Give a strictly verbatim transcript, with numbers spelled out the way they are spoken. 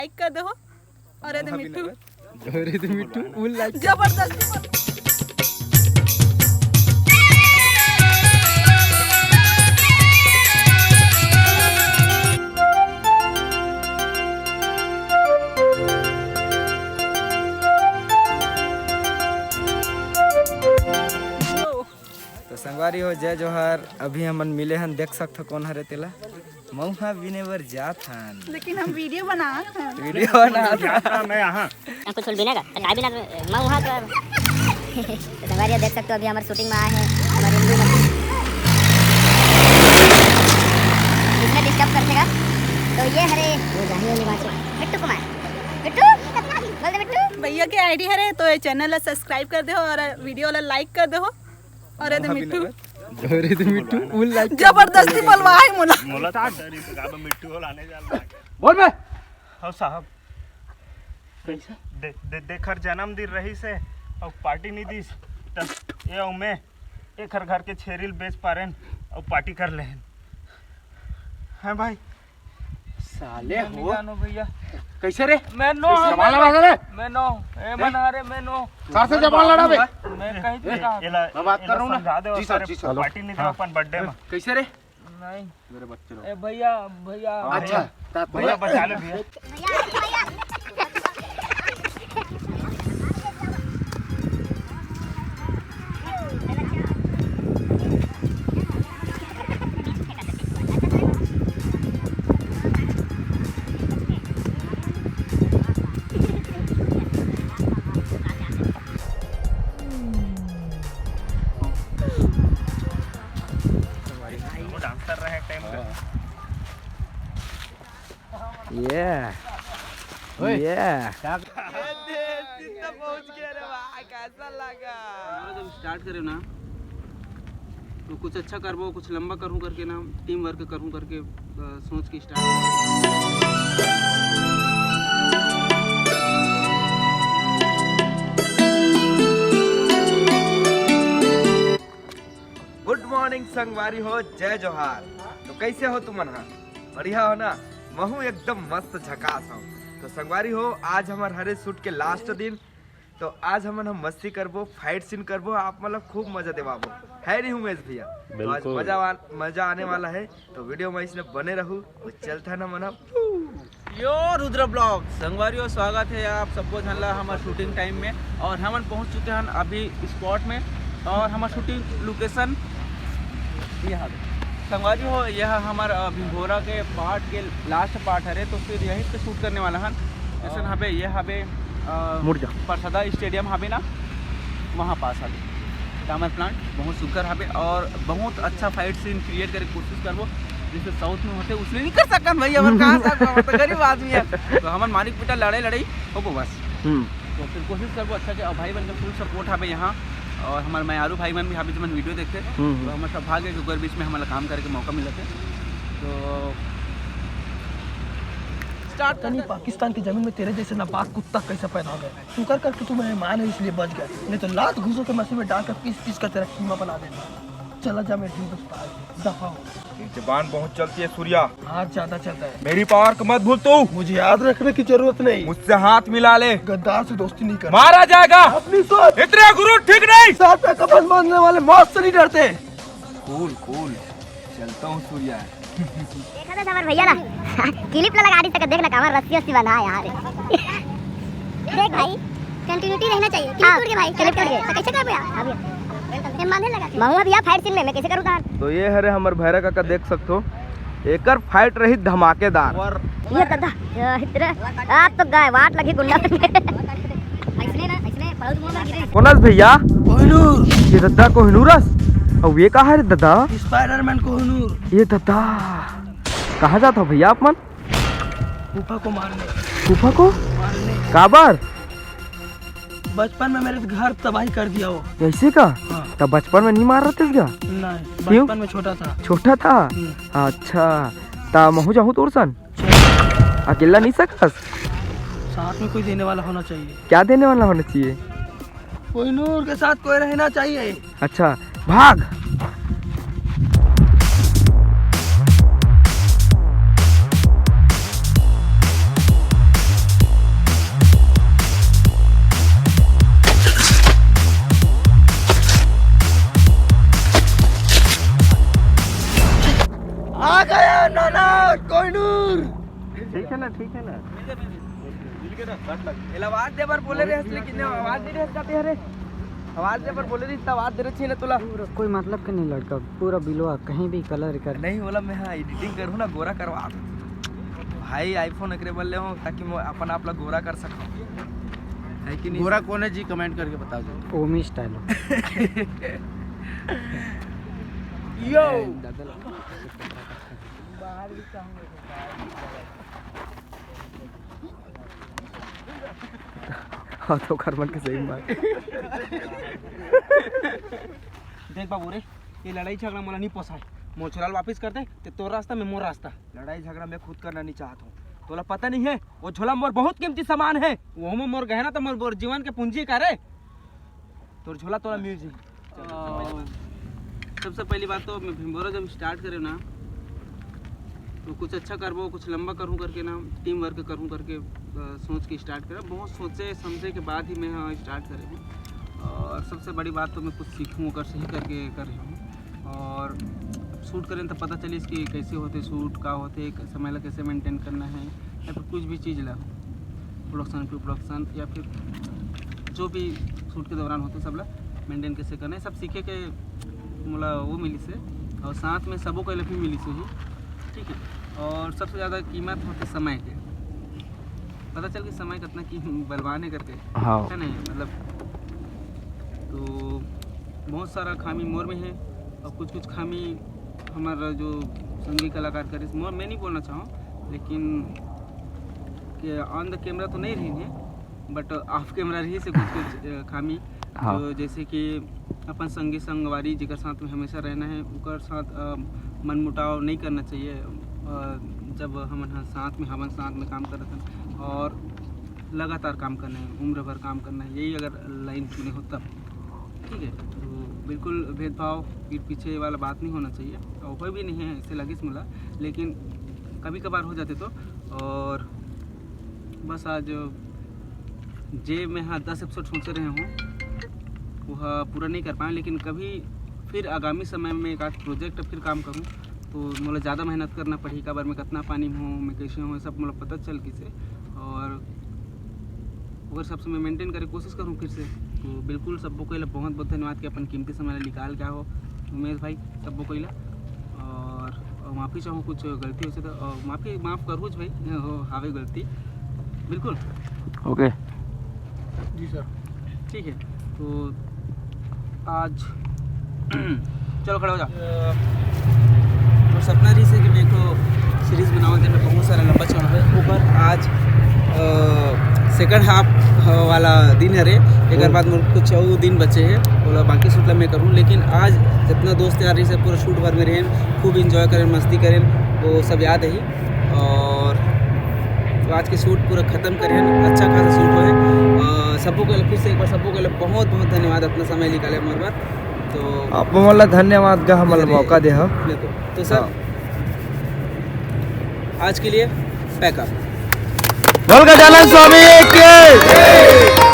लाइक कर दो। और ये दे मिट्ठू। अरे तो मिट्ठू, वो लाइक जबरदस्ती बोल। तो संगवारी हो, जय जोहार। अभी हमन मिले हन, देख सकथो कोन हरे तेला। मउहा बिने बर जात हन। लेकिन हम वीडियो बनात हन। वीडियो बनात हन। मैं यहाँ। कुछ बिना का, काय बिना, मउहा तो। तो संगवारी हो, देख सकथो, अभी हमर शूटिंग में आए हैं, हमर हिंदू में। इसने डिस्टर्ब कर देगा। तो ये हरे, वो जाने वाली बात है। मिट्टू कुमार। मिट्टू, बोल दे मिट्टू। भैया के आईडी हरे, तो ये चैनल ला सब्सक्राइब कर दो और वीडियो ला लाइक कर दो। अरे दे मिट्ठू। अरे दे मिट्ठू, वो लाइक जबरदस्ती बोलवा है मोला। मोला तो डर ही लगा, मिट्ठू बोलाने जा रहा है। बोल बे। हाँ साहब। कैसा? दे, दे, देकर जन्मदिन रही से और पार्टी नहीं दीस, तब ये और मैं एकर घर के छेरी ल बेच पारेन और पार्टी कर लेन। हैं भाई? साले मैं नहीं हो। जानो भैया। कैसे रे? मैं नो। जबान लड़ा रे। मैं नो। ए, हैं? मना रे, मैं नो। सार से जबान लड़ा बे। मैं कहीं ए, पे कहा। एला, मैं बात कर रहा हूँ ना। समझा दे, जी सर, सारे जी सर। पार्टी नहीं दे हाँ। अपन बर्थडे में। कैसे रे? नहीं। मेरे बच्चे लोग। ए भैया, भैया। अच्छा, हाँ, तात भैया, बचा लो भैया। वो डांस कर रहे हैं टाइम पे। ये। ओए। ये। क्या? ये देख, कितना पहुंच गया रे भाई, कैसा लगा? हमारा जब स्टार्ट करे ना, तो कुछ अच्छा करबो, कुछ लंबा करूँ करके ना, टीम वर्क करूँ करके, अ, सोच के स्टार्ट। गुड मॉर्निंग संगवारी हो, जय जोहार। तो कैसे हो तुमन हा? बढ़िया हो ना? महू एकदम मस्त झकास हूँ। तो संगवारी हो, आज हमर हरे शूट के लास्ट दिन, तो आज हमन हम मस्ती करबो, फाइट सीन करबो, आप मतलब खूब मजा देवाबो, है नहीं उमेश भैया? तो आज बिल्कुल। मजा वा-, मजा आने वाला है, तो वीडियो में इसने बने रहू और चलता ना मना। यो रुद्र ब्लॉग संगवारी हो, स्वागत है आप सबको झन ला हमर शूटिंग टाइम में। और हमन पहुंच चुके हैं अभी स्पॉट में और हमर शूटिंग लोकेशन यहाँ पे। संगवारी हो, यह हमर, अ, भिंभोरा के पार्ट के लास्ट पार्ट हरे, तो फिर यहीं पे शूट करने वाला हन। जैसे हाँ। यहाँ पे, ये यहाँ पे, अ, मुड़ जा। परसदा स्टेडियम हवे ना, वहाँ पास हवे। डामर प्लांट बहुत सुघर हवे और बहुत अच्छा फाइट सीन क्रिएट करे के कोशिश करबो, जैसे साउथ में होथे, उसने नहीं कर सकन भाई, हमन कहाँ से, हमन तो गरीब आदमी है, तो हमन मानिक बेटा लड़े लड़ाई होबो बस। हम्म। तो फिर कोशिश करबो अच्छा के, और भाई बन के फुल सपोर्ट हवे यहाँ, और हमर मयारू भाई मन भी हवे, जो मन वीडियो देखते, हम्म, हम्म। तो हमर सौभाग्य है कि ओकर बीच में हमला काम करे के मौका मिलत है। तो स्टार्ट तनी करते हैं। पाकिस्तान की जमीन में तेरे जैसे नापाक कुत्ता कैसे पैदा हो गया? शुक्र कर कि तू मेहमान है, इसलिए बच गया, नहीं तो लात घूंसों के मशीन में डालकर पीस पीस कर तेरा कीमा बना देता। चला जा मेरे हिंदुस्तान, दफा हो। ये जबान बहुत चलती है सूर्या। हाथ ज्यादा चलता है। मेरी पावर को मत भूल तू। मुझे याद रखने की जरूरत नहीं। मुझसे हाथ मिला ले। गद्दार से दोस्ती नहीं करना। मारा जाएगा। अपनी सोच। इतने गुरूर ठीक नहीं। साथ में कफन बांधने वाले मौत से नहीं डरते। कूल, कूल। चलता हूँ सूर्या। देखा था हमारे भैया ना, क्लिप ला लगा दी तक, देख ना कमर रस्सी रस्सी बंधा है यार। देख भाई, कंटिन्यूटी रहना चाहिए। क्लिप हाँ, टूट गया भाई, क्लिप टूट गया। तो कैसे कर भैया? अभी ये बांधे लगा थे। महू भैया फाइट सीन में मैं कैसे करूँ तार? तो ये हरे हमर भैरा काका, देख सकथो, एकर फाइट रही धमाकेदार। ये दादा, ये इतरे, आप तो गए, वाट लगी गुंडा। ऐसने ना, ऐसने बहुत मुंह में गिरे। कोनस भैया? कोहिनूर। ये दादा कोहिनूरस? अउ ये का हरे दादा? स्पाइडरमैन कोहिनूर। ये दादा, कहाँ जात हो भैया आप मन? फूफा को मारने। फूफा को? मारने। काबर? बचपन में मेरे घर तबाही कर दिया वो। ऐसे का? हाँ। तब बचपन में नहीं मार रहे थे क्या? नहीं, क्यों? बचपन में छोटा था। छोटा था? हम्म। अच्छा, ता महू जाहूँ तोर सन? चल। अकेला नहीं सकस? साथ में कोई देने वाला होना चाहिए। क्या देने वाला होना चाहिए? कोहिनूर के साथ कोई रहना चाहिए। अच्छा, भाग। एला आवाज दे बर बोले रहे, लेकिन आवाज नहीं रहे जाते। अरे, आवाज दे बर बोले रहे, इतना आवाज दे रहे छे ना तोला। पूरा कोई मतलब के नहीं लड़का, पूरा बिलवा कहीं भी कलर कर। नहीं बोला मैं, हाँ, एडिटिंग करूँ ना, गोरा करवा। भाई, आईफोन एकरे बर ले हूँ ताकि मैं अपन आप ला गोरा कर सकूँ, है कि नहीं? गोरा कौन है जी, कमेंट करके बता दो। ओमी स्टाइल। यो। हाँ, तो कर मन के सही बात। देख बाबू रे, ये लड़ाई झगड़ा मोला नहीं पोसाय। मोर झोला वापिस कर दे, ते तोर रास्ता, मैं मोर रास्ता। लड़ाई झगड़ा मैं खुद करना नहीं चाहत हूँ। तोला पता नहीं है, वो झोला मोर बहुत कीमती सामान है। वो में मोर गहना तो मोर, मोर जीवन के पूंजी का रे। तोर झोला तोला म्यूजिक। अ, सबसे पहली बात तो मैं भिंबोरा जब स्टार्ट करे ना, तो कुछ अच्छा करबो, कुछ लंबा करूँ करके ना, टीम वर्क करूँ करके, अ, सोच के स्टार्ट करे। बहुत सोचे समझे के बाद ही मैं, हाँ, स्टार्ट करे हूँ। और सबसे बड़ी बात तो मैं कुछ सीखूँ, ओकर से ही करके कर रहे हूँ। और शूट करें तो पता चलिस कि कैसे होते शूट, का होते, समय ला कैसे मेंटेन करना है, या फिर कुछ भी चीज़ ला, प्रोडक्शन, प्री प्रोडक्शन, या फिर जो भी शूट के दौरान होते, सब ला मेंटेन कैसे करना है, सब सीखे के मोला वो मिलिस हे। और साथ में सबो कोई ला भी मिलिस हे, ठीक है। और सबसे ज़्यादा कीमत होते समय के। पता चल कि समय कितना की बलवान है करके, हाँ। है नहीं, मतलब, तो बहुत सारा खामी मोर में है और कुछ कुछ खामी हमारा जो संगी कलाकार करिस, मोर, मैं नहीं बोलना चाहूँ, लेकिन के ऑन द कैमरा तो नहीं रही है, बट ऑफ कैमरा रही से कुछ कुछ, अ, खामी, हाँ। जो जैसे कि अपन संगी संगवारी जेकर साथ में हमेशा रहना है, ओकर साथ, अ, मनमुटाव नहीं करना चाहिए। अ, जब हमन ह साथ में, हमन साथ में काम करत हन और लगातार काम करना है, उम्र भर काम करना है, यही अगर लाइन चुने हो तब, ठीक है। तो बिल्कुल भेदभाव, पीठ पीछे वाला बात नहीं होना चाहिए, और कोई भी नहीं है ऐसे लगिस मोला, लेकिन कभी कभार हो जाते तो। और बस आज जे मैं हाँ दस एपिसोड सोचे रहे हूँ, वो ह पूरा नहीं कर पाए, लेकिन कभी फिर आगामी समय में एक आध प्रोजेक्ट फिर काम करूँ, तो मोला ज़्यादा मेहनत करना पड़ही, काबर मैं कितना पानी में हूँ, मैं कैसे हूँ, ये सब मोला पता चल किसे। और ओकर सब समय मेंटेन करे कोशिश करूँ फिर से। तो बिल्कुल सबको कोई ला बहुत बहुत धन्यवाद कि अपन कीमती समय ला निकाल के आओ उमेश भाई, सबको कोई ला। और, और माफ़ी चाहूँ कुछ गलती हो से तो, और माफ़ी, माफ़ करूँ भाई, हो हावे गलती, बिल्कुल। ओके। जी सर। ठीक है, तो आज चलो खड़ा हो जा। तो सपना रही से कि मैं एक सीरीज बनाऊँ, जेमे बहुत सारा लंबा चौड़ा है, ओकर आज सेकंड हाफ वाला दिन हरे, एकर बाद मोर कुछ अउ दिन बचे है, ओला बाकी शूट ला मैं करूँ, लेकिन आज जितना दोस्त यार रही से पूरा शूट भर में रहेन, खूब एंजॉय करेन, मस्ती करेन, वो सब याद है। और तो आज के शूट पूरा खत्म करेन, अच्छा खासा शूट होए। अ, सबको के लिए फिर से एक बार सबको के लिए बहुत बहुत धन्यवाद, अपना समय निकाले मोर बर। तो आप मन ला धन्यवाद गा, हमन ला अरे, मौका दे हो। बिल्कुल। तो सर, हाँ। आज के लिए पैकअप। बोल गजानन स्वामी की।